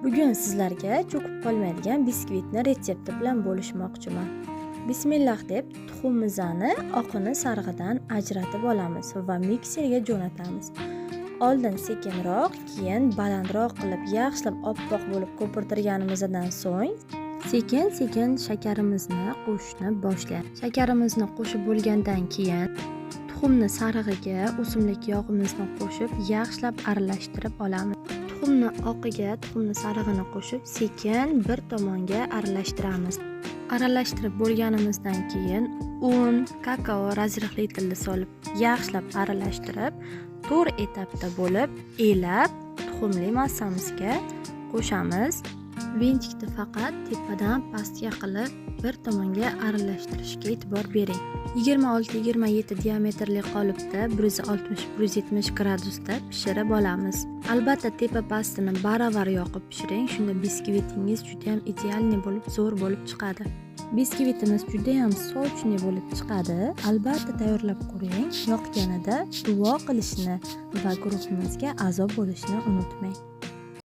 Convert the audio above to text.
Bugun sizlarga cho'kib qolmaydigan biskvitni retsepti bilan bo'lishmoqchiman. Bismillah deb tuxumimizni oqini sarig'idan ajratib olamiz va mikserga jo'natamiz. Oldin sekinroq, keyin balandroq qilib yaxshilab oppoq bo'lib ko'pirtirganimizdan so'ng sekin-sekin shakarimizni qo'shishni boshlaymiz. Shakarimizni qo'shib bo'lgandan keyin tuxumni sarig'iga o'simlik yog'imizni qo'shib yaxshilab aralashtirib olamiz. Tuxumni oqiga tuxumni sarig'ini qo'shib sekin bir tomonga aralashtiramiz. Aralashtirib bo'lganimizdan keyin un, kakao, разрыхлитель ni solib yaxshilab aralashtirib, to'rt etapda bo'lib elab tuxumli massamizga qo'shamiz. Венчик ni faqat tepadan pastga qilib bir tomonga aralashtirishga e'tibor bering. 26-27 diametrli qolipda 160-170 gradusda pishirib olamiz. Albatta, tepa pastini baravar yoqib pishiring, shunda biskvitingiz juda ham идеальный bo'lib, zo'r bo'lib chiqadi. Biskvitimiz juda ham сочный bo'lib chiqadi. Albatta tayyorlab ko'ring. Yoqganida duo qilishni va guruhimizga a'zo bo'lishni unutmang.